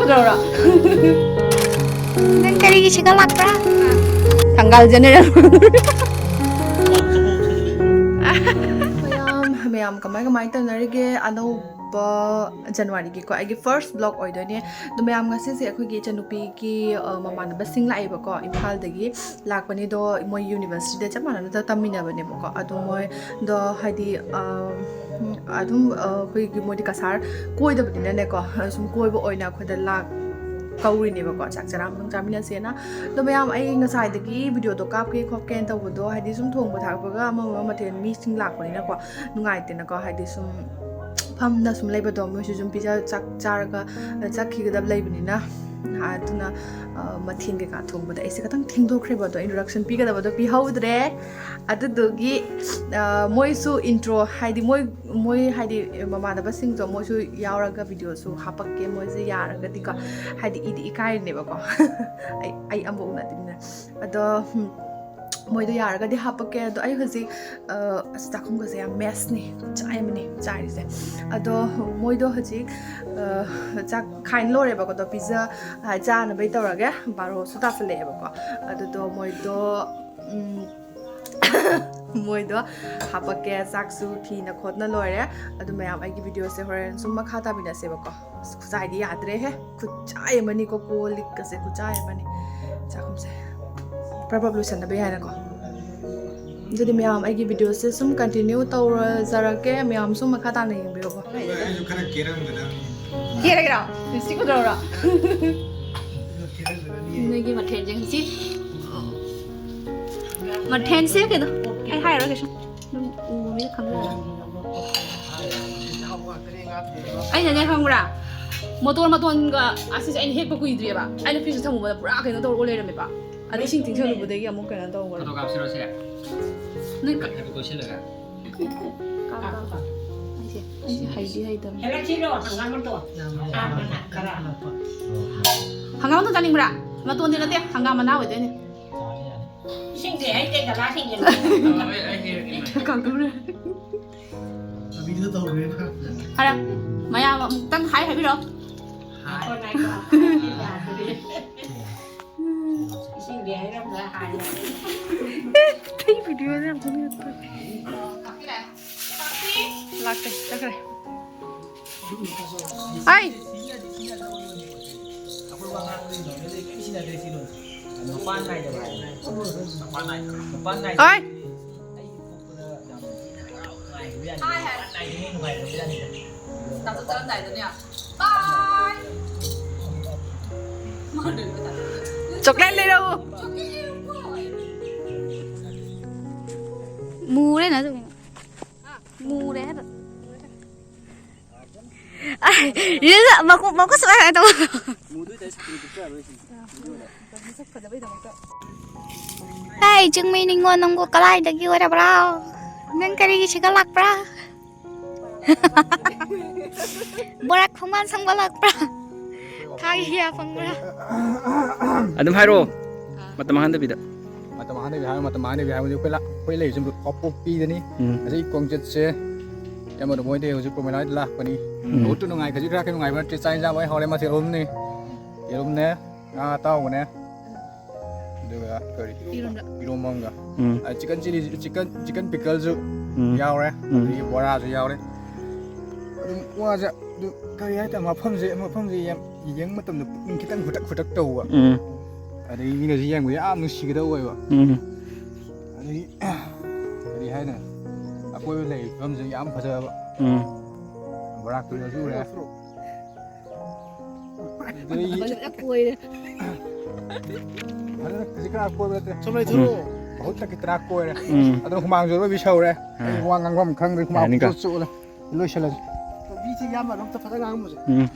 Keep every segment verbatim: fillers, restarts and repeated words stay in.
ꯇꯧꯔꯣ꯫ ꯅꯪ ꯀꯔꯤꯒꯤ ꯁꯤꯗ ꯂꯥꯛꯄ꯭ꯔꯥ? ꯊꯪꯒꯥꯜ ꯖꯦꯅꯦꯔꯦꯜ꯫ ꯃꯌꯥꯝ, ꯃꯌꯥꯝ ꯀꯃꯥꯏ ꯀꯃꯥꯏ ꯇꯧꯅꯔꯤꯒꯦ? ꯑꯅꯧꯕ ꯖꯅꯋꯥꯔꯤꯒꯤꯀꯣ, ꯑꯩꯒꯤ first vlog ꯑꯣꯏꯗꯣꯏꯅꯦ꯫ ꯑꯗꯣ ꯃꯌꯥꯝ, ꯉꯁꯤꯁꯦ ꯑꯩꯈꯣꯏꯒꯤ ꯏꯆꯟꯅꯨꯄꯤꯒꯤ, ꯑ, ꯃꯃꯥꯟꯅꯕꯁꯤꯡ ꯂꯥꯛꯑꯦꯕꯀꯣ, ꯏꯝꯐꯥꯜꯗꯒꯤ ꯂꯥꯛꯄꯅꯦ꯫ ꯑꯗꯣ ꯃꯣꯏ universityꯗ ꯆꯞ ꯃꯥꯟꯅꯅ ꯇꯝꯃꯤꯟꯅꯕꯅꯦꯕꯀꯣ꯫ ꯑꯗꯣ ꯃꯣꯏꯗꯣ ꯍꯥꯏꯗꯤ, ꯑ, ꯑꯗꯨꯝ, ꯑ, ꯑꯩꯈꯣꯏꯒꯤ ꯃꯣꯏꯗꯤ ꯀꯁꯥꯔ ꯀꯣꯏꯗꯕꯅꯤꯅꯅꯦꯀꯣ, ꯁꯨꯝ ꯀꯣꯏꯕ ꯑꯣꯏꯅ ꯑꯩꯈꯣꯏꯗ ꯂꯥꯛ ꯀꯧꯔꯤꯅꯦꯕꯀꯣ, ꯆꯥꯛ ꯆꯔꯥ ꯑꯃꯇꯪ ꯆꯥꯃꯤꯟꯅꯁꯦꯅ꯫ ꯑꯗꯣ ꯃꯌꯥꯝ, ꯑꯩ ꯉꯁꯥꯏꯗꯒꯤ videoꯗꯣ ꯀꯥꯞꯀꯦ ꯈꯣꯠꯀꯦꯅ ꯇꯧꯕꯗꯣ, ꯍꯥꯏꯗꯤ ꯁꯨꯝ ꯊꯣꯡꯕ ꯊꯥꯛꯄꯒ ꯑꯃ ꯑꯃ ꯃꯊꯦꯜ ꯃꯤꯁꯤꯡ ꯂꯥꯛꯄꯅꯤꯅꯀꯣ, ꯅꯨꯡꯉꯥꯏꯇꯦꯅꯀꯣ, ꯍꯥꯏꯗꯤ ꯁꯨꯝ ꯐꯝꯅ ꯁꯨꯝ ꯂꯩꯕꯗꯣ, ꯃꯣꯏꯁꯨ ꯁꯨꯝ ꯄꯤꯖ ꯆꯥꯛ ꯆꯥꯔꯒ ꯆꯠꯈꯤꯒꯗꯕ ꯂꯩꯕꯅꯤꯅ꯫ ꯑꯗꯨꯅ, ꯑ, ꯃꯊꯦꯜ ꯀꯩꯀꯥ ꯊꯣꯡꯕꯗ ꯑꯩꯁꯦ ꯈꯤꯇꯪ ꯊꯦꯡꯗꯣꯛꯈ꯭ꯔꯦꯕ꯫ ꯑꯗꯣ introduction ꯄꯤꯒꯗꯕꯗꯣ ꯄꯤꯍꯧꯗ꯭ꯔꯦ꯫ ꯑꯗꯨꯗꯨꯒꯤ, ꯑ, ꯃꯣꯏꯁꯨ intro, ꯍꯥꯏꯗꯤ ꯃꯣꯏ, ꯃꯣꯏ ꯍꯥꯏꯗꯤ ꯃꯃꯥꯟꯅꯕꯁꯤꯡꯗꯣ ꯃꯣꯏꯁꯨ ꯌꯥꯎꯔꯒ videoꯁꯨ ꯍꯥꯄꯛꯀꯦ, ꯃꯣꯏꯁꯦ ꯌꯥꯔꯒꯗꯤꯀꯣ꯫ ꯍꯥꯏꯗꯤ ꯏꯗꯤ ꯏꯀꯥꯏꯔꯤꯅꯦꯕꯀꯣ꯫ ꯑꯩ, ꯑꯩ ꯑꯃꯨꯛ ꯎꯅꯗ꯭ꯔꯤꯕꯅꯤꯅ꯫ ꯑꯗꯣ, ꯍꯝ, ꯃꯣꯏꯗꯣ ꯌꯥꯔꯒꯗꯤ ꯍꯥꯄꯛꯀꯦ꯫ ꯑꯗꯣ ꯑꯩ ꯍꯧꯖꯤꯛ, ꯑ, ꯑꯁ, ꯆꯥꯛꯈꯨꯝꯒꯁꯦ ꯌꯥꯝ messꯅꯤ, ꯈꯨꯠꯆꯥꯏ ꯑꯃꯅꯤ ꯆꯥꯏꯔꯤꯁꯦ꯫ ꯑꯗꯣ ꯃꯣꯏꯗꯣ ꯍꯧꯖꯤꯛ, ꯑ, ꯆꯥꯛ ꯈꯥꯏꯅ ꯂꯣꯏꯔꯦꯕꯀꯣ꯫ ꯑꯗꯣ ꯄꯤꯖ-, ꯍꯥꯏ, ꯆꯥꯅꯕꯩ ꯇꯧꯔꯒꯦ꯫ ꯕꯥꯔꯣꯁꯨ ꯇꯥꯁꯜꯂꯛꯑꯦꯕꯀꯣ꯫ ꯑꯗꯨꯗꯣ ꯃꯣꯏꯗꯣ, ꯎꯝ, ꯃꯣꯏꯗꯣ ꯍꯥꯄꯛꯀꯦ꯫ ꯆꯥꯛꯁꯨ ꯊꯤꯅ ꯈꯣꯠꯅ ꯂꯣꯏꯔꯦ꯫ ꯑꯗꯨ ꯃꯌꯥꯝ, ꯑꯩꯒꯤ videoꯁꯦ ꯍꯣꯔꯦꯟ ꯁꯨꯝ ꯃꯈꯥ ꯇꯥꯃꯤꯟꯅꯁꯦꯕꯀꯣ꯫ ꯑꯁ, ꯈꯨꯠꯆꯥꯏꯗꯤ ꯌꯥꯗ꯭ꯔꯦꯍꯦ꯫ ꯈꯨꯠꯆꯥꯏ ꯑꯃꯅꯤꯀꯣ, ꯀꯣꯜ ꯂꯤꯛꯀꯁꯦ ꯈꯨꯠꯆꯥꯏ ꯑꯃꯅꯤ꯫ ꯆꯥꯛꯈꯨꯝꯁꯦ ꯄ꯭ꯔꯞ ꯄ꯭ꯔꯞ ꯂꯣꯏꯁꯟꯅꯕ ꯌꯥꯏꯅꯀꯣ꯫ ꯑꯗꯨꯗꯤ ꯃꯌꯥꯝ, ꯑꯩꯒꯤ videoꯁꯦ ꯁꯨꯝ continue ꯇꯧꯔꯖꯔꯛꯀꯦ꯫ ꯃꯌꯥꯝꯁꯨ ꯃꯈꯥ ꯇꯥꯅ ꯌꯦꯡꯕꯤꯌꯣꯀꯣ꯫ ꯑꯩꯁꯨ ꯈꯔ ꯀꯦꯔꯝꯒꯗꯕꯅꯤ꯫ ꯀꯦꯔꯒꯦꯔꯣ? ꯂꯤꯞꯁꯇꯤꯛ ꯎꯗ꯭ꯔꯧꯔꯣ? ꯀꯦꯔꯝꯒꯗꯕꯅꯤ꯫ ꯅꯣꯏꯒꯤ ꯃꯊꯦꯜꯁꯦ ꯉꯁꯤ ꯃꯊꯦꯜꯁꯦ ꯀꯩꯅꯣ? ꯑꯩ ꯍꯥꯏꯔꯔꯣꯏ ꯀꯩꯁꯨ꯫ ꯑꯗꯨꯝ ꯎꯕ ꯃꯤꯅ ꯈꯪꯖꯔꯅꯤ꯫ ꯑꯩꯅꯅꯦ ꯈꯪꯕ꯭ꯔꯥ? ꯃꯇꯣꯟ ꯃꯇꯣꯟꯒ ꯑꯁꯤꯁꯦ ꯑꯩꯅ ꯍꯦꯛꯄ ꯀꯨꯏꯗ꯭ꯔꯤꯑꯕ꯫ ꯑꯩꯅ fridgeꯇ ꯊꯝꯃꯨꯕꯗ ꯄꯨꯔꯥ ꯀꯩꯅꯣ ꯇꯧꯔꯒ ꯂꯩꯔꯝꯃꯦꯕ꯫ ꯑꯗꯩ ꯏꯁꯤꯡ ꯇꯤꯡꯁꯜꯂꯨꯕꯗꯒꯤ ꯑꯃꯨꯛ ꯀꯩꯅꯣ ꯇꯧꯈ꯭ꯔꯦ꯫ ꯐꯣꯇꯣ ꯀꯥꯞꯁꯤꯔꯣ ꯁꯤꯗ? ꯅꯣꯏ ꯀ- ꯍꯥꯏꯐꯦꯠ ꯀꯣꯏꯁꯤꯜꯂꯒ꯫ ꯀꯥꯞ, ꯀꯥꯞ꯫ ꯑꯩꯁꯦ, ꯑꯩꯁꯦ ꯍꯩꯗꯤ ꯍꯩꯇꯕꯅꯦ꯫ ꯍꯦꯜꯂꯛꯁꯤꯔꯣ ꯍꯪꯒꯥꯝ ꯃꯇꯣꯟ? ꯈꯔ꯫ ꯍꯪꯒꯥꯝ ꯃꯇꯣꯟ ꯆꯥꯅꯤꯡꯕ꯭ꯔꯥ? ꯃꯇꯣꯟꯗꯤ ꯅꯠꯇꯦ, ꯍꯪꯒꯥꯝ ꯃꯅꯥ ꯑꯣꯏꯗꯣꯏꯅꯦ꯫ ꯏꯁꯤꯡꯗꯤ ꯍꯩꯇꯦ, ꯒꯂꯥꯁꯁꯤꯡꯁꯦ꯫ ꯀꯥꯡꯗꯨꯔꯦ꯫ ꯂꯝꯕꯤꯗ ꯇꯧꯈ꯭ꯔꯦ꯫ ꯐꯔꯦ, ꯃꯌꯥꯝ ꯑꯃꯨꯛꯇꯪ ꯍꯥꯏ ꯍꯥꯏꯕꯤꯔꯣ꯫ ꯏꯁꯤꯡꯗꯤ ꯍꯩꯔꯝꯕ꯭ꯔꯥ ꯍꯥꯟꯅ? ꯑꯩ video ꯌꯥꯝ ꯊꯣꯛꯅꯤꯡꯉꯛꯇ꯭ꯔꯦ꯫ ꯂꯥꯛꯇꯦ, ꯆꯠꯈ꯭ꯔꯦ꯫ ꯑꯩ ꯍꯣꯏ꯫ ꯆꯥꯛ ꯆꯥꯔꯝꯗꯥꯏꯗꯅꯦ꯫ ꯕꯥꯏ꯫ ꯆꯣꯀ꯭ꯂꯦꯠ ꯂꯩꯔꯛꯎ꯫ ꯃꯨꯔꯦ ꯅꯪ꯫ ꯃꯨꯔꯦ ꯍꯥꯏꯕ꯫ ꯑꯩ, ꯔꯤꯜꯁ ꯃꯀꯨ-, ꯃꯀꯨ ꯁꯨꯃꯥꯏꯅ ꯇꯧ꯫ ꯍꯦ, ꯆꯤꯡꯃꯤ ꯅꯤꯉꯣꯜ, ꯅꯪꯕꯨ ꯀꯗꯥꯏꯗꯒꯤ ꯑꯣꯏꯔꯕ꯭ꯔꯥ? ꯅꯪ ꯀꯔꯤꯒꯤ ꯁꯤꯒ ꯂꯥꯛꯄ꯭ꯔꯥ? ꯕꯣꯔꯥ ꯈꯣꯡꯕꯥꯟ ꯁꯪꯕ ꯂꯥꯛꯄ꯭ꯔꯥ? ꯊꯥꯒꯤ ꯀꯌꯥ ꯐꯪꯕ꯭ꯔꯥ? ꯑꯗꯨꯝ ꯍꯥꯏꯔꯛꯑꯣ꯫ ꯃꯇꯝ ꯃꯥꯡꯍꯟꯗꯕꯤꯗ꯫ ꯃꯇꯝ ꯃꯥꯡꯍꯟꯗꯕꯤ ꯍꯥꯏꯔꯣ, ꯃꯇꯝ ꯃꯥꯡꯍꯟꯗꯕꯤ ꯍꯥꯏꯕꯗꯤ ꯑꯩꯈꯣꯏ ꯂꯥ-, ꯑꯩꯈꯣꯏ ꯂꯩꯔꯤꯁꯦ ꯀꯥꯡꯄꯣꯛꯄꯤꯗꯅꯤ꯫ ꯎꯝ꯫ ꯑꯁꯤ ꯈꯣꯡꯆꯠꯁꯦ ꯏꯌꯥꯝꯕꯗꯣ ꯃꯣꯏꯗꯤ ꯍꯧꯖꯤꯛ ꯄ꯭ꯔꯣꯃꯦꯂꯥꯗ ꯂꯥꯛꯄꯅꯤ꯫ ꯎꯝ꯫ ꯃꯍꯨꯠꯇꯨ ꯅꯨꯡꯉꯥꯏ, ꯈꯖꯤꯛ ꯈꯔ ꯅꯨꯡꯉꯥꯏꯕ ꯅꯠꯇꯦ꯫ ꯆꯥꯛ ꯏꯟꯖꯥꯡ ꯂꯣꯏ ꯍꯧꯔꯦ, ꯃꯊꯦꯜ ꯑꯍꯨꯝꯅꯤ꯫ ꯌꯦꯔꯨꯝꯅꯦ, ꯉꯥ ꯑꯇꯥꯎꯕꯅꯦ, ꯑꯗꯨꯒ ꯀꯔꯤ? ꯏꯔꯣꯝꯕ꯫ ꯏꯔꯣꯝꯕ ꯑꯃꯒ꯫ ꯎꯝ꯫ ꯑ, chicken chilli, chicken, chicken pickleꯁꯨ ꯎꯝ꯫ ꯌꯥꯎꯔꯦ, ꯎꯝ꯫ ꯑꯗꯒꯤ ꯕꯣꯔꯥꯁꯨ ꯌꯥꯎꯔꯦ꯫ ꯑꯗꯨꯝ ꯋꯥꯁꯦ, ꯑꯗꯨ ꯀꯔꯤ ꯍꯥꯏꯇꯥꯔꯦ, ꯃꯐꯝꯁꯦ, ꯃꯐꯝꯁꯦ ꯌꯥꯝ ꯌꯦꯡꯕ ꯃꯇꯝꯗ ꯄꯨꯛꯅꯤꯡ ꯈꯤꯇꯪ ꯍꯨꯗꯛ ꯍꯨꯗꯛ ꯇꯧꯕ꯫ ꯎꯝ꯫ ꯑꯗꯒꯤ ꯃꯤꯅꯁꯨ ꯌꯦꯡꯕꯗ ꯌꯥꯝ ꯅꯨꯡꯁꯤꯒꯗꯕ ꯑꯣꯏꯕ꯫ ꯎꯝ꯫ ꯑꯗꯒꯤ, ꯀꯔꯤ ꯍꯥꯏꯅꯤ, ꯑꯀꯣꯏꯕ ꯂꯩꯔꯤꯕ ꯐꯤꯕꯝꯁꯦ ꯌꯥꯝ ꯐꯖꯕ꯫ ꯎꯝ꯫ ꯕꯣꯔꯥꯛ ꯇꯨꯔꯦꯜꯁꯨ ꯎꯔꯦ꯫ ꯑꯗꯒꯤ ꯐꯖꯅ ꯀꯣꯏꯔꯦ꯫ ꯐꯖꯅ ꯈꯖꯤꯛ ꯈꯔ ꯀꯣꯏꯕ ꯅꯠꯇ꯭ꯔꯦ꯫ ꯁꯨꯝ ꯂꯩꯊꯣꯛꯑꯣ꯫ ꯃꯍꯨꯠꯇ ꯈꯤꯇꯪ ꯀꯣꯏꯔꯦ꯫ ꯎꯝ꯫ ꯑꯗꯣ ꯍꯨꯃꯥꯡꯁꯨ ꯑꯔꯣꯏꯕꯤ ꯁꯧꯔꯦ꯫ ꯑꯩ ꯑꯥ꯫ ꯋꯥ ꯉꯥꯡꯐꯝ ꯈꯪꯗ꯭ꯔꯦ, ꯍꯨꯃꯥꯡ ꯌꯥꯅꯤꯀꯣ꯫ ꯄꯨꯡꯆꯣꯠ ꯆꯣꯠꯂꯦ꯫ ꯂꯣꯏꯁꯤꯜꯂꯁꯤ꯫ ꯃꯤꯁꯤ ꯏꯌꯥꯝꯕ ꯑꯗꯨꯝ ꯐꯖꯅ ꯉꯥꯡꯉꯝꯃꯁꯦ꯫ ꯎꯝ꯫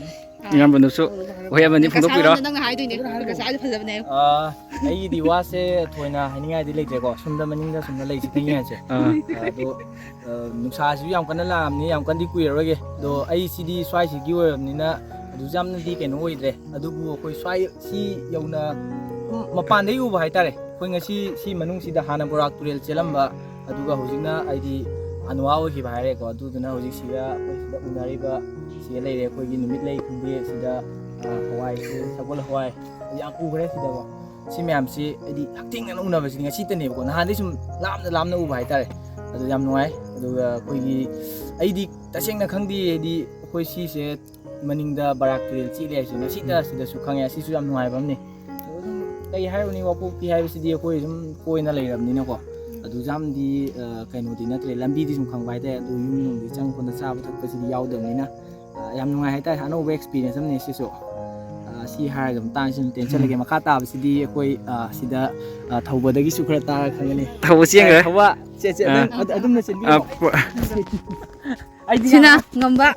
ꯏꯌꯥꯝꯕꯅꯁꯨ ꯋꯥꯍꯩ ꯑꯃꯅꯤ ꯐꯣꯡꯗꯣꯛꯄꯤꯔꯣ꯫ ꯅꯪꯅ ꯍꯥꯏꯗꯣꯏꯅꯦ꯫ ꯀꯀꯥꯁꯦ ꯐꯖꯕꯅꯦ ꯍꯥꯏꯌꯨ꯫ ꯑꯥ, ꯑꯩꯒꯤꯗꯤ ꯋꯥꯁꯦ ꯊꯣꯏꯅ ꯍꯥꯏꯅꯤꯡꯉꯥꯏꯗꯤ ꯂꯩꯇ꯭ꯔꯦꯀꯣ꯫ ꯁꯣꯝꯗ ꯃꯅꯤꯡꯗ ꯁꯣꯝꯗ ꯂꯩꯁꯤ ꯊꯦꯡꯅꯔꯁꯦ꯫ ꯑꯥ꯫ ꯑꯗꯣ, ꯑ, ꯅꯨꯡꯁꯥꯁꯤꯁꯨ ꯌꯥꯝ ꯀꯟꯅ ꯂꯥꯛꯑꯕꯅꯤ, ꯌꯥꯝ ꯀꯟꯅꯗꯤ ꯀꯨꯏꯔꯔꯣꯏꯒꯦ꯫ ꯑꯗꯣ ꯑꯩ ꯁꯤꯗꯤ ꯁ꯭ꯋꯥꯏꯁꯤꯒꯤ ꯑꯣꯏꯔꯕꯅꯤꯅ ꯑꯗꯨꯁꯨ ꯌꯥꯝꯅꯗꯤ ꯀꯩꯅꯣ ꯑꯣꯏꯗ꯭ꯔꯦ꯫ ꯑꯗꯨꯕꯨ ꯑꯩꯈꯣꯏ ꯁ꯭ꯋꯥꯏ ꯁꯤ ꯌꯧꯅ ꯃꯄꯥꯟꯗꯩ ꯎꯕ ꯍꯥꯏꯇꯥꯔꯦ꯫ ꯑꯩꯈꯣꯏ ꯉꯁꯤ ꯁꯤ ꯃꯅꯨꯡꯁꯤꯗ ꯍꯥꯟꯅ ꯕꯣꯔꯥꯛ ꯇꯨꯔꯦꯜ ꯆꯦꯜꯂꯝꯕ, ꯑꯗꯨꯒ ꯍꯧꯖꯤꯛꯅ ꯍꯥꯏꯗꯤ ꯑꯅꯨꯋꯥ ꯑꯣꯏꯈꯤꯕ ꯍꯥꯏꯔꯦꯀꯣ꯫ ꯑꯗꯨꯗꯨꯅ ꯍꯧꯖꯤꯛ ꯁꯤꯗ ꯑꯩꯈꯣꯏ ꯁꯤꯗ ꯎꯅꯔꯤꯕ ꯁꯤꯗ ꯂꯩꯔꯦ꯫ ꯑꯩꯈꯣꯏꯒꯤ ꯅꯨꯃꯤꯠ ꯂꯩ ꯈꯪꯗꯦ, ꯁꯤꯗ ꯑ, ꯍꯋꯥꯏꯁꯦ, ꯁꯒꯣꯜ ꯍꯋꯥꯏ, ꯌꯥꯝ ꯎꯈ꯭ꯔꯦ ꯁꯤꯗꯀꯣ꯫ ꯁꯤ ꯃꯌꯥꯝꯁꯤ ꯍꯥꯏꯗꯤ ꯍꯛꯊꯦꯡꯅꯅ ꯎꯅꯕꯁꯤꯗꯤ ꯉꯁꯤꯇꯅꯦꯕꯀꯣ, ꯅꯍꯥꯟꯗꯩ ꯁꯨꯝ ꯂꯥꯞꯅ ꯂꯥꯞꯅ ꯎꯕ ꯍꯥꯏꯇꯥꯔꯦ꯫ ꯑꯗꯨ ꯌꯥꯝ ꯅꯨꯡꯉꯥꯏ꯫ ꯑꯗꯨꯒ ꯑꯩꯈꯣꯏꯒꯤ, ꯑꯩꯗꯤ ꯇꯁꯦꯡꯅ ꯈꯪꯗꯦ, ꯍꯥꯏꯗꯤ ꯑꯩꯈꯣꯏ ꯁꯤꯁꯦ ꯃꯅꯤꯡꯗ ꯕꯔꯥꯛ ꯇꯨꯔꯦꯜ ꯆꯦꯜꯂꯦ ꯍꯥꯏꯁꯦ ꯉꯁꯤꯇ ꯁꯤꯗꯁꯨ ꯈꯪꯉꯦ꯫ ꯑꯁꯤꯁꯨ ꯌꯥꯝ ꯅꯨꯡꯉꯥꯏꯕ ꯑꯃꯅꯤ꯫ ꯑꯗꯨꯝ ꯀꯩ ꯍꯥꯏꯔꯨꯅꯤ, ꯋꯥꯡꯄꯣꯛꯄꯤ ꯍꯥꯏꯕꯁꯤꯗꯤ ꯑꯩꯈꯣꯏ ꯁꯨꯝ ꯀꯣꯏꯅ ꯂꯩꯔꯕꯅꯤꯅꯀꯣ꯫ ꯑꯗꯨ ꯌꯥꯝꯗꯤ, ꯑ, ꯀꯩꯅꯣꯗꯤ ꯅꯠꯇ꯭ꯔꯦ, ꯂꯝꯕꯤꯗꯤ ꯁꯨꯝ ꯈꯪꯕ ꯍꯥꯏꯇꯥꯔꯦ꯫ ꯑꯗꯨ ꯌꯨꯝ ꯅꯨꯡꯗꯤ ꯆꯪ ꯈꯣꯠꯅ ꯆꯥꯕ ꯊꯛꯄꯁꯤꯗꯤ ꯌꯥꯎꯗꯕꯅꯤꯅ, ꯑ, ꯌꯥꯝ ꯅꯨꯡꯉꯥꯏ ꯍꯥꯏꯇꯥꯔꯦ꯫ ꯑꯅꯧꯕ ꯑꯦꯛꯁꯄꯤꯔꯤꯌꯦꯟꯁ ꯑꯃꯅꯤ ꯁꯤꯁꯨ꯫ ꯑ, ꯁꯤ ꯍꯥꯏꯔꯒ ꯃꯇꯥꯡꯁꯤꯗ ꯇꯦꯟꯁꯜꯂꯒꯦ꯫ ꯃꯈꯥ ꯇꯥꯕꯁꯤꯗꯤ ꯑꯩꯈꯣꯏ, ꯑ, ꯁꯤꯗ, ꯑ, ꯊꯧꯕꯗꯒꯤ ꯁꯨ ꯈꯔ ꯇꯥꯔ ꯈꯪꯒꯅꯤ꯫ ꯊꯧꯕ ꯆꯦꯟꯈ꯭ꯔꯦ꯫ ꯑ, ꯊꯧꯕ, ꯆꯦ, ꯆꯦ, ꯑ꯫ ꯑꯗꯨꯝ, ꯑꯗꯨ-, ꯑꯗꯨꯝꯅ ꯆꯦꯟꯕꯤꯔꯣ꯫ ꯑ, ꯄꯨ-, ꯑꯩꯗꯤ ꯁꯤꯅ ꯌꯥꯝ ꯉꯝꯕ꯫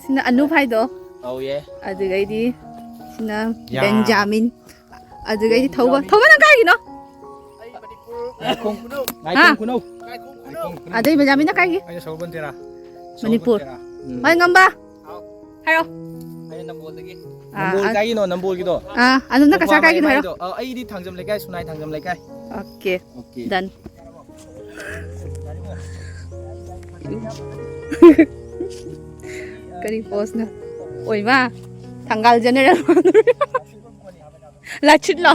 ꯁꯤꯅ ꯑꯅꯨꯞ ꯍꯥꯏꯗꯣ꯫ ꯑꯧ, ꯌꯦ꯫ ꯑꯗꯨꯗꯩꯗꯤ ꯁꯤꯅ ꯌꯥ꯫ ꯕꯦꯟꯖꯥꯃꯤꯟ꯫ ꯑꯗꯨꯗꯩꯗꯤ ꯊꯧꯕ꯫ ꯕꯦꯟꯖꯥꯃꯤꯟ꯫ ꯊꯧꯕ ꯅꯪ ꯀꯥꯏꯒꯤꯅꯣ? ꯑꯩ ꯃꯅꯤꯄꯨꯔ꯫ ꯉꯥꯏꯈꯣꯡ, ꯍꯥ? ꯉꯥꯏꯈꯣꯡ ꯈꯨꯅꯧ꯫ ꯉꯥꯏꯈꯣꯡ ꯈꯨꯅꯧ꯫ ꯑꯗꯩ ꯕꯦꯟꯖꯥꯃꯤꯟꯅ ꯀꯥꯏꯒꯤ? ꯑꯩꯅ ꯁꯒꯣꯜꯕꯟꯗ ꯇꯦꯔꯥ꯫ ꯃꯅꯤꯄꯨꯔ꯫ ꯁꯒꯣꯜꯕꯟ ꯇꯦꯔꯥ꯫ ꯎꯝ꯫ ꯍꯣꯏ, ꯉꯝꯕ꯫ ꯍꯥꯎ꯫ ꯍꯥꯏꯔꯣ꯫ ꯑꯩꯅ ꯅꯝꯕꯣꯜꯗꯒꯤ꯫ ꯑꯥ, ꯅꯝꯕꯣꯜ ꯑꯥ꯫ ꯀꯥꯏꯒꯤꯅꯣ? ꯅꯝꯕꯣꯜꯒꯤꯗꯣ꯫ ꯑꯥ, ꯑꯗꯨꯝꯅ ꯀꯩꯁꯥ ꯀꯣꯡꯄꯥꯡ ꯀꯥꯏꯒꯤꯅꯣ ꯍꯥꯏꯔꯣ꯫ ꯃꯌꯥꯏꯗꯣ꯫ ꯑ, ꯑꯩꯗꯤ ꯊꯥꯡꯖꯝ ꯂꯩꯀꯥꯏ, ꯁꯨꯅꯥꯏ ꯊꯥꯡꯖꯝ ꯂꯩꯀꯥꯏ꯫ ꯑꯣꯀꯦ꯫ ꯑꯣꯀꯦ꯫ Done꯫ ꯀꯔꯤ ꯄꯣꯁꯅꯣ? ꯑꯣꯏꯃꯥ, ꯊꯪꯒꯥꯜ ꯖꯦꯅꯦꯔꯦꯜ ꯃꯥꯟꯗꯣꯔꯦ꯫ ꯂꯥꯆꯤꯠꯂꯣ꯫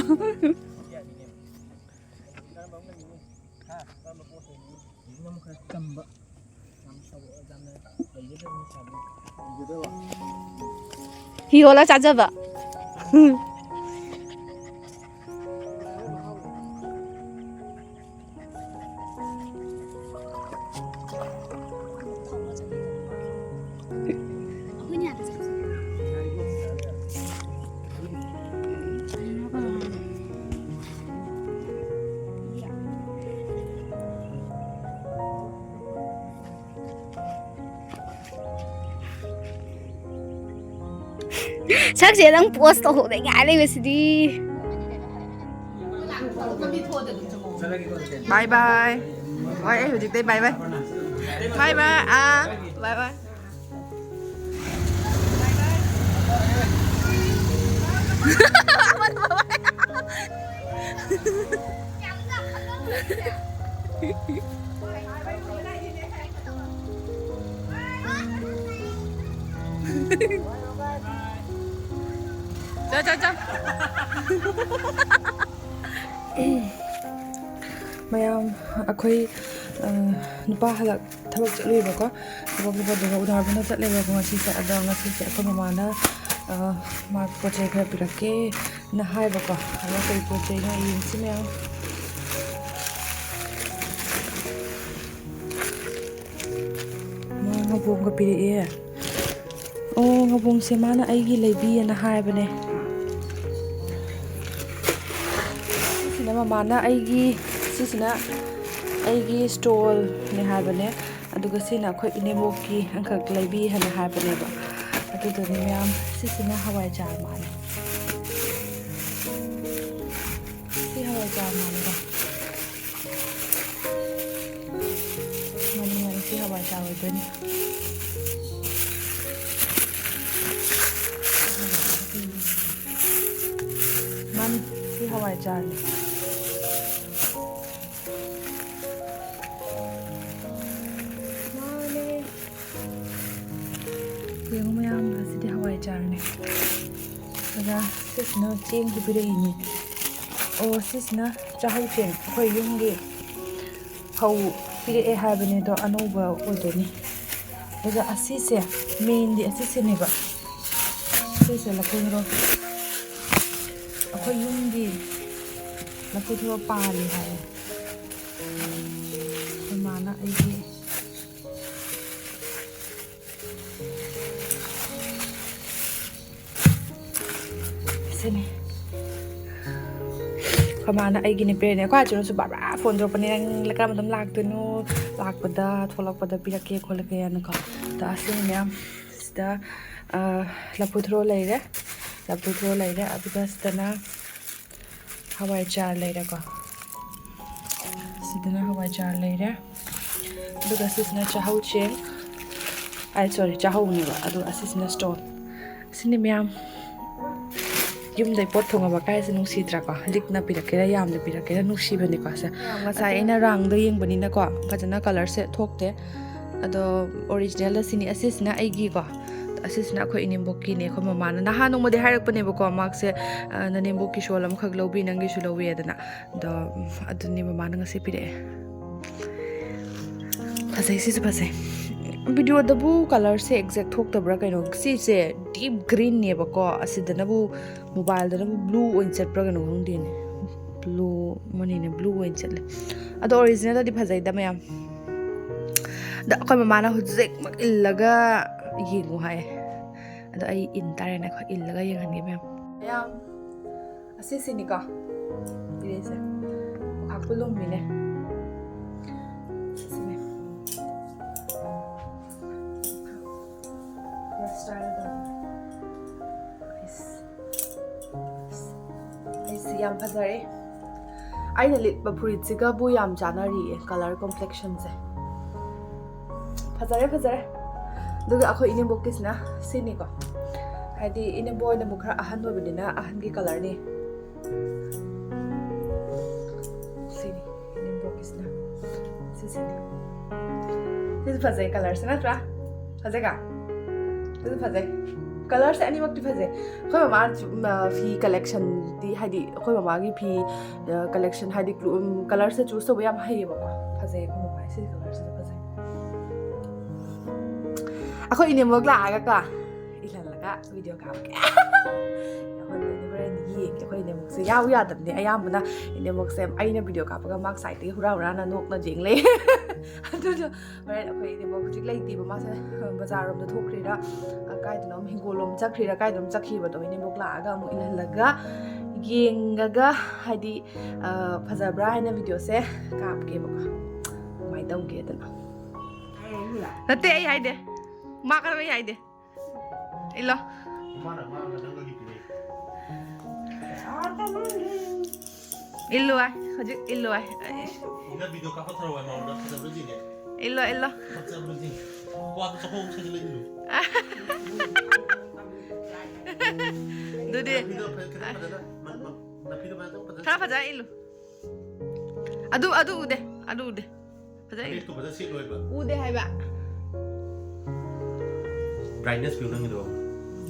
ꯍꯤ ꯍꯣꯜꯂ ꯆꯥꯖꯕ꯫ ꯁꯛꯁꯦ ꯅꯪ ꯄꯣꯁ ꯇꯧꯍꯧꯗ ꯉꯥꯏ ꯂꯩꯕꯁꯤꯗꯤ꯫ Bye bye꯫ ꯍꯣꯏ, ꯑꯩ ꯍꯧꯖꯤꯛꯇꯩ bye bye꯫ Bye bye꯫ ꯑꯥ, bye bye꯫ ꯆꯥ, ꯆꯥ, ꯆꯥ꯫ ꯃꯌꯥꯝ, ꯑꯩꯈꯣꯏ, ꯑ, ꯅꯨꯄꯥ ꯍꯜꯂꯛ ꯊꯕꯛ ꯆꯠꯂꯨꯏꯕꯀꯣ꯫ ꯊꯕꯛ ꯆꯠꯄꯗꯨꯒ ꯎꯅꯕꯅ ꯆꯠꯂꯦꯕꯀꯣ ꯉꯁꯤꯁꯦ꯫ ꯑꯗꯣ ꯉꯁꯤꯁꯦ ꯑꯩꯈꯣꯏ ꯃꯃꯥꯅ, ꯑ, ꯃꯥ ꯄꯣꯠ ꯆꯩ ꯈꯔ ꯄꯤꯔꯛꯀꯦꯅ ꯍꯥꯏꯕꯀꯣ꯫ ꯑꯗꯣ ꯀꯔꯤ ꯄꯣꯠ ꯆꯩꯅꯣ ꯌꯦꯡꯁꯤ ꯃꯌꯥꯝ꯫ ꯃꯥ ꯉꯥꯕꯣꯝꯒ ꯄꯤꯔꯛꯑꯦ꯫ ꯑꯣ, ꯉꯥꯕꯣꯝꯁꯦ ꯃꯥꯅ ꯑꯩꯒꯤ ꯂꯩꯕꯤꯌꯦꯅ ꯍꯥꯏꯕꯅꯦ꯫ ꯁꯤꯁꯤꯅ ꯃꯃꯥꯅ ꯑꯩꯒꯤ, ꯁꯤꯁꯤꯅ ꯑꯩꯒꯤ ꯁ꯭ꯇꯣꯜꯅꯦ ꯍꯥꯏꯕꯅꯦ꯫ ꯑꯗꯨꯒ ꯁꯤꯅ ꯑꯩꯈꯣꯏ ꯏꯅꯦꯕꯣꯛꯀꯤ ꯑꯪꯈꯛ ꯂꯩꯕꯤ ꯍꯥꯏꯅ ꯍꯥꯏꯕꯅꯦꯕ꯫ ꯑꯗꯨꯗꯨꯅꯤ ꯃꯌꯥꯝ, ꯁꯤꯁꯤꯅ ꯍꯋꯥꯏꯖꯥꯔ ꯃꯥꯜꯂꯦ꯫ ꯁꯤ ꯍꯋꯥꯏꯖꯥꯔ ꯃꯥꯜꯂꯦꯀꯣ꯫ ꯃꯥꯅꯤ, ꯃꯥꯅꯤ, ꯁꯤ ꯍꯋꯥꯏꯖꯥꯔ ꯑꯣꯏꯗꯣꯏꯅꯤ꯫ ꯃꯥꯅꯤ, ꯁꯤ ꯍꯋꯥꯏꯖꯥꯔꯅꯤ꯫ ꯃꯥꯅꯦ꯫ ꯌꯦꯡꯉꯨ ꯃꯌꯥꯝ, ꯑꯁꯤꯗꯤ ꯍꯋꯥꯏꯖꯥꯔꯅꯦ꯫ ꯑꯗ ꯁꯤꯁꯤꯅ ꯆꯦꯡꯁꯨ ꯄꯤꯔꯛꯏꯅꯦ꯫ ꯑꯣ, ꯁꯤꯁꯤꯅ ꯆꯥꯛꯍꯧ ꯆꯦꯡ, ꯑꯩꯈꯣꯏ ꯌꯨꯝꯒꯤ ꯐꯧ ꯄꯤꯔꯛꯑꯦ ꯍꯥꯏꯕꯅꯦ, ꯑꯗꯣ ꯑꯅꯧꯕ ꯑꯣꯏꯗꯣꯏꯅꯤ꯫ ꯑꯗꯨꯒ ꯑꯁꯤꯁꯦ, ꯃꯦꯟꯗꯤ ꯑꯁꯤꯁꯤꯅꯦꯕ꯫ ꯁꯤꯁꯦ ꯂꯐꯨ ꯊꯔꯣ꯫ ꯑꯩꯈꯣꯏ ꯌꯨꯝꯒꯤ ꯂꯐꯨ ꯊꯔꯣ ꯄꯥꯜꯂꯤ ꯍꯥꯏꯌꯦ꯫ ꯑꯩꯈꯣꯏ ꯃꯥꯅ ꯑꯩꯒꯤ ꯁꯤꯅꯤ꯫ ꯑꯩꯈꯣꯏ ꯃꯥꯅ ꯑꯩꯒꯤꯅꯦ ꯄꯤꯔꯛꯏꯅꯦ꯫ ꯑꯩꯈꯣꯏ ꯑꯆꯧꯅꯁꯨ ꯕꯥꯔ ꯕꯥꯔ ꯐꯣꯟ ꯇꯧꯔꯛꯄꯅꯦ, "ꯅꯪ ꯀꯔꯝꯕ ꯑꯗꯨꯝ ꯂꯥꯛꯇꯣꯏꯅꯣ? ꯂꯥꯛꯄꯗ, ꯊꯣꯛꯂꯛꯄꯗ ꯄꯤꯔꯛꯀꯦ ꯈꯣꯠꯂꯛꯀꯦꯅꯀꯣ"꯫ ꯑꯗ ꯑꯁꯤꯅꯤ ꯃꯌꯥꯝ꯫ ꯁꯤꯗ, ꯑ, ꯂꯐꯨ ꯊꯔꯣ ꯂꯩꯔꯦ꯫ ꯂꯐꯨ ꯊꯔꯣ ꯂꯩꯔꯦ꯫ ꯑꯗꯨꯒ ꯁꯤꯗꯅ ꯍꯋꯥꯏꯖꯥꯔ ꯂꯩꯔꯦꯀꯣ꯫ ꯁꯤꯗꯅ ꯍꯋꯥꯏꯖꯥꯔ ꯂꯩꯔꯦ꯫ ꯑꯗꯨꯒ ꯁꯤꯁꯤꯅ ꯆꯥꯛꯍꯧ ꯆꯦꯡ꯫ ꯑꯩ, ꯁꯣꯔꯤ, ꯆꯥꯛꯍꯧꯅꯦꯕ꯫ ꯑꯗꯨꯒ ꯑꯁꯤꯁꯤꯅ ꯁ꯭ꯇꯣꯜ꯫ ꯁꯤꯅꯤ ꯃꯌꯥꯝ꯫ ꯌꯨꯝꯗꯩ ꯄꯣꯠ ꯊꯨꯡꯉꯕ ꯀꯥꯏꯁꯦ ꯅꯨꯡꯁꯤꯗ꯭ꯔꯥꯀꯣ? ꯂꯤꯛꯅ ꯄꯤꯔꯛꯀꯦꯔꯥ, ꯌꯥꯝꯅ ꯄꯤꯔꯛꯀꯦꯔꯥ, ꯅꯨꯡꯁꯤꯕꯅꯤꯀꯣ ꯁꯦ꯫ ꯉꯁꯥꯏ ꯑꯩꯅ ꯔꯥꯡꯗ ꯌꯦꯡꯕꯅꯤꯅꯀꯣ, ꯐꯖꯅ ꯀꯂꯔꯁꯦ ꯊꯣꯛꯇꯦ꯫ ꯑꯗꯣ ꯑꯣꯔꯤꯖꯤꯅꯦꯜꯗ ꯁꯤꯅꯤ꯫ ꯑꯁꯤꯁꯤꯅ ꯑꯩꯒꯤꯀꯣ꯫ ꯑꯁꯤꯁꯤꯅ ꯑꯩꯈꯣꯏ ꯏꯅꯦꯝꯕꯣꯛꯀꯤꯅꯦ꯫ ꯑꯩꯈꯣꯏ ꯃꯃꯥꯅ ꯅꯍꯥꯟ ꯅꯣꯡꯃꯗꯤ ꯍꯥꯏꯔꯛꯄꯅꯦꯕꯀꯣ, ꯃꯥꯁꯦ, "ꯑ, ꯅꯅꯦꯝꯕꯣꯛꯀꯤ ꯁꯣꯜ ꯑꯃꯈꯛ ꯂꯧꯕꯤ, ꯅꯪꯒꯤꯁꯨ ꯂꯧꯕꯤ" ꯍꯥꯏꯗꯅ꯫ ꯑꯗꯣ, ꯎꯝ, ꯑꯗꯨꯅꯤ ꯃꯃꯥꯅ ꯉꯁꯤ ꯄꯤꯔꯛꯑꯦ꯫ ꯐꯖꯩ, ꯁꯤꯁꯨ ꯐꯖꯩ꯫ ꯚꯤꯗꯤꯑꯣꯗꯕꯨ ꯀꯂꯔꯁꯦ ꯑꯦꯛꯖꯦꯛ ꯊꯣꯛꯇꯕ꯭ꯔꯥ ꯀꯩꯅꯣ? ꯁꯤꯁꯦ ꯗꯤꯞ ꯒ꯭ꯔꯤꯟꯅꯦꯕꯀꯣ, ꯑꯁꯤꯗꯅꯕꯨ, ꯃꯣꯕꯥꯏꯜꯗꯅꯕꯨ ꯕ꯭ꯂꯨ ꯑꯣꯏꯅ ꯆꯠꯄ꯭ꯔꯥ ꯀꯩꯅꯣ ꯈꯪꯗꯦꯅꯦ꯫ ꯕ꯭ꯂꯨ, ꯃꯅꯤꯅꯦ, ꯕ꯭ꯂꯨ ꯑꯣꯏꯅ ꯆꯠꯂꯦ꯫ ꯑꯗꯣ ꯑꯣꯔꯤꯖꯤꯅꯦꯜꯗꯗꯤ ꯐꯖꯩꯗ ꯃꯌꯥꯝ꯫ ꯑꯗ ꯑꯩꯈꯣꯏ ꯃꯃꯥꯅ ꯍꯧꯖꯤꯛꯃꯛ ꯏꯜꯂꯒ ꯌꯦꯡꯉꯨ ꯍꯥꯏ꯫ ꯑꯗꯣ ꯑꯩ ꯏꯟ ꯇꯥꯔꯦꯅꯦ, ꯑꯩꯈꯣꯏ ꯏꯜꯂꯒ ꯌꯦꯡꯍꯟꯒꯦ ꯃꯌꯥꯝ꯫ ꯃꯌꯥꯝ, ꯑꯁꯤꯁꯤꯅꯤꯀꯣ ꯄꯤꯔꯛꯏꯁꯦ꯫ ꯈꯥꯛꯄ ꯂꯨꯝꯃꯤꯅꯦ꯫ ꯁꯤꯅꯦ꯫ ꯈꯔ style ꯇꯧꯒꯦ꯫ ꯑꯩꯁ꯫ ꯑꯩꯁꯤ ꯌꯥꯝ ꯐꯖꯔꯦ꯫ ꯑꯩꯅ ꯂꯤꯠꯄ ꯐꯨꯔꯤꯠꯁꯤꯒꯕꯨ ꯌꯥꯝ ꯆꯥꯟꯅꯔꯤꯌꯦ, colour complexionꯁꯦ꯫ ꯐꯖꯔꯦ, ꯐꯖꯔꯦ꯫ ꯑꯗꯨꯒ ꯑꯩꯈꯣꯏ ꯏꯅꯦꯝꯕꯣꯛꯀꯤꯁꯤꯅ ꯁꯤꯅꯤꯀꯣ꯫ ꯍꯥꯏꯗꯤ ꯏꯅꯦꯝꯕꯣꯛ ꯑꯣꯏꯅ ꯑꯃꯨꯛ ꯈꯔ ꯑꯍꯟ ꯑꯣꯏꯕꯅꯤꯅ ꯑꯍꯟꯒꯤ colourꯅꯤ꯫ ꯁꯤꯅꯤ ꯏꯅꯦꯝꯕꯣꯛꯀꯤꯁꯤꯅ꯫ ꯁꯤꯁꯤꯅꯤ꯫ ꯁꯤꯁꯨ ꯐꯖꯩ, colourꯁꯦ ꯅꯠꯇ꯭ꯔꯥ? ꯐꯖꯩꯀꯣ? ꯁꯤꯁꯨ ꯐꯖꯩ꯫ Colourꯁꯦ ꯑꯅꯤꯃꯛꯇꯤ ꯐꯖꯩ꯫ ꯑꯩꯈꯣꯏ ꯃꯃꯥ ꯐꯤ collectionꯗꯤ, ꯍꯥꯏꯗꯤ ꯑꯩꯈꯣꯏ ꯃꯃꯥꯒꯤ ꯐꯤ, ꯑ, collection, ꯍꯥꯏꯗꯤ clo-, ꯎꯝ, colourꯁꯦ choose ꯇꯧꯕ ꯌꯥꯝ ꯍꯩꯌꯦꯕꯀꯣ꯫ ꯐꯖꯩ ꯑꯩꯈꯣꯏ ꯃꯃꯥꯒꯤ꯫ ꯁꯤꯒꯤ colourꯁꯤꯁꯨ ꯐꯖꯩ꯫ ꯑꯩꯈꯣꯏ ꯏꯅꯦꯝꯕꯣꯛ ꯂꯥꯛꯑꯒꯀꯣ, ꯏꯜꯍꯜꯂꯒ video ꯀꯥꯞꯀꯦ꯫ ꯌꯥꯎꯍꯟꯗꯣꯏꯅꯦ, ꯍꯣꯔꯦꯟ ꯌꯦꯡꯒꯦ꯫ ꯑꯩꯈꯣꯏ ꯏꯅꯦꯝꯕꯣꯛꯁꯦ ꯌꯥꯎ ꯌꯥꯗꯕꯅꯦ꯫ ꯑꯌꯥꯝꯕꯅ ꯏꯅꯦꯝꯕꯣꯛꯁꯦ ꯑꯩꯅ video ꯀꯥꯞꯄꯒ ꯃꯥ sideꯇꯒꯤ ꯍꯨꯔꯥ ꯍꯨꯔꯥꯅ ꯅꯣꯛꯅ ꯌꯦꯡ ꯂꯩ꯫ ꯑꯗꯨꯗꯣ ꯍꯣꯔꯦꯟ ꯑꯩꯈꯣꯏ ꯏꯅꯦꯝꯕꯣꯛ ꯍꯧꯖꯤꯛ ꯂꯩꯇꯦꯕ꯫ ꯃꯥꯁꯦ ꯕꯖꯥꯔꯔꯣꯝꯗ ꯊꯣꯛꯈ꯭ꯔꯤꯔꯥ, ꯀꯥꯏꯗꯅꯣꯝ ꯍꯤꯡꯒꯣꯜꯂꯣꯝ ꯆꯠꯈ꯭ꯔꯤꯔꯥ, ꯀꯥꯏꯗꯅꯣꯝ ꯆꯠꯈꯤꯕꯗꯣ ꯏꯅꯦꯝꯕꯣꯛ ꯂꯥꯛꯑꯒ ꯑꯃꯨꯛ ꯏꯜꯍꯜꯂꯒ ꯌꯦꯡꯉꯒ, ꯍꯥꯏꯗꯤ, ꯑ, ꯐꯖꯕ꯭ꯔꯥ ꯍꯥꯏꯅ videoꯁꯦ ꯀꯥꯞꯀꯦꯕꯀꯣ꯫ ꯀꯃꯥꯏꯅ ꯇꯧꯒꯦꯗꯅ꯫ ꯅꯠꯇꯦ, ꯑꯩ ꯍꯥꯏꯗꯦ꯫ ꯃꯥ ꯀꯔꯝꯕ ꯑꯩ ꯍꯥꯏꯗꯦ꯫ ꯏꯜꯂꯣ꯫ ꯏꯃꯥꯅ ꯃꯥꯒ ꯅꯪꯒꯒꯤ ꯄꯤꯔꯛꯏ꯫ ꯏꯜꯂꯨ ꯍꯥꯏ, ꯍꯧꯖꯤꯛ ꯏꯜꯂꯨ ꯍꯥꯏ꯫ ꯏꯅ video ꯀꯥꯞꯄ ꯊꯧꯔꯝ ꯍꯥꯏ ꯃꯉꯣꯟꯗ ꯐꯖꯕ꯭ꯔꯥ ꯌꯦꯡꯒꯦ꯫ ꯏꯜꯂꯣ, ꯏꯜꯂꯣ꯫ ꯐꯖꯕ꯭ꯔꯥ ꯌꯦꯡꯒꯦ꯫ ꯋꯥꯗꯣ ꯆꯈꯣꯡ ꯁꯥꯖꯤꯜꯂ ꯏꯜꯂꯨ꯫ ꯑꯗꯨꯗꯤ ꯅꯐꯤꯗꯣ ꯐꯖ-, ꯈꯤꯇꯪ ꯐꯖꯅ, ꯃ-, ꯃ-, ꯅꯐꯤꯗꯣ ꯐꯖꯅ, ꯐꯖꯅ ꯈꯔ ꯐꯖꯅ ꯏꯜꯂꯨ꯫ ꯑꯗꯨ, ꯑꯗꯨ ꯎꯗꯦ, ꯑꯗꯨ ꯎꯗꯦ꯫ ꯐꯖꯅ ꯏꯜꯂꯨ꯫ ꯐꯅꯦꯛꯇꯣ ꯐꯖꯅ ꯁꯦꯠꯂꯣꯏꯕ꯫ ꯎꯗꯦ ꯍꯥꯏꯕ꯫ Brightness ꯄꯤꯌꯨ ꯅꯪꯒꯤꯗꯣ꯫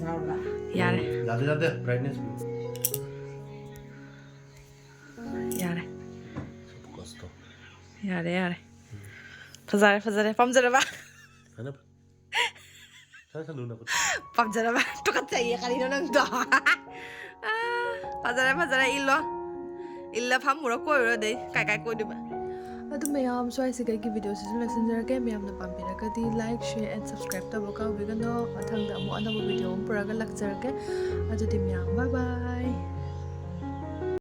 ꯌꯥꯎꯔꯕ? ꯌꯥꯔꯦ ꯌꯥꯗꯦ ꯌꯥꯗꯦ, brightness ꯄꯤꯌꯨ꯫ ꯌꯥꯔꯦ Focus ꯇꯧ꯫ ꯌꯥꯔꯦ ꯌꯥꯔꯦ ꯐꯖꯔꯦ ꯐꯖꯔꯦ ꯄꯥꯝꯖꯔꯕ? ꯐꯅ ꯐ- ꯁꯥꯏ ꯁꯟꯗꯨꯅ ꯈꯨꯠ꯫ ꯄꯥꯝꯖꯔꯕ? ꯇꯨꯀꯠꯆꯩꯌꯦ ꯀꯔꯤꯅꯣ ꯅꯪꯗꯣ? ꯑꯥ, ꯐꯖꯔꯦ ꯐꯖꯔꯦ ꯏꯜꯂꯣ ꯏꯜꯂ ꯐꯝꯃꯨꯔ ꯀꯣꯏꯔꯨꯔ ꯑꯗꯩ ꯀꯥꯏ ꯀꯥꯏ ꯀꯣꯏꯗꯣꯏꯕ? ꯑꯗꯨ ꯃꯌꯥꯝ ꯁ꯭ꯋꯥꯏꯁꯤꯗꯒꯤ video ꯁꯤꯁꯨ ꯂꯣꯏꯁꯤꯟꯖꯔꯒꯦ꯫ ꯃꯌꯥꯝꯅ ꯄꯥꯝꯕꯤꯔꯒꯗꯤ like, share and subscribe ꯇꯧꯕ ꯀꯥꯎꯕꯤꯒꯅꯣ꯫ ꯃꯊꯪꯗ ꯑꯃꯨꯛ ꯑꯅꯧꯕ video ꯑꯃ ꯄꯨꯔꯒ ꯂꯥꯛꯆꯔꯒꯦ꯫ ꯑꯗꯨꯗꯤ ꯃꯌꯥꯝ bye bye꯫